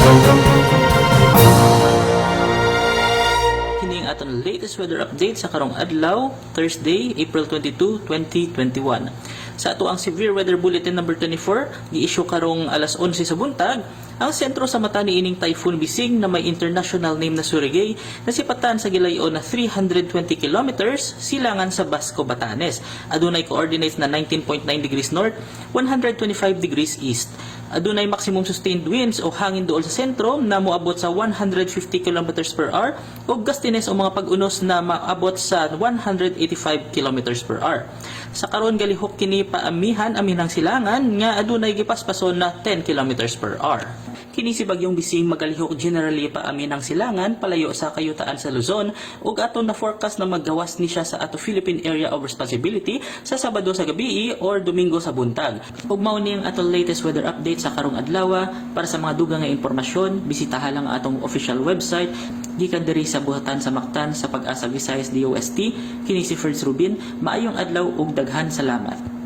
Kini ang aton latest weather update sa karong adlaw, Thursday, April 22, 2021. Sa ato ang Severe Weather Bulletin number 24, gi-issue karong alas 11 sa buntag, ang sentro sa mata niining Typhoon Bising na may international name na Surigae nasipatan sa gilayon na 320 kilometers silangan sa Basco, Batanes. Adunay coordinates na 19.9 degrees north, 125 degrees east. Adunay maximum sustained winds o hangin duol sa sentro na moabot sa 150 kilometers per hour ug gustiness o mga pag-unos na maabot sa 185 kilometers per hour. Sa karon, galihok kini paamihan amihanang silangan nga adunay gipaspason na 10 kilometers per hour. Kini si Bagyong Bising magalihok generally paamihanang silangan palayo sa kayutaan sa Luzon ug ato na forecast na maggawas ni siya sa ato Philippine Area of Responsibility sa Sabado sa gabi or Domingo sa buntag. Ug mao ni ang ato latest weather update sa karong adlaw. Para sa mga dugang nga impormasyon, bisitaha lang ang atong official website. Gikan diri sa buhatan sa Mactan sa Pag-asa Visayas DOST, kini si Ferds Rubin. Maayong adlaw ug daghan salamat.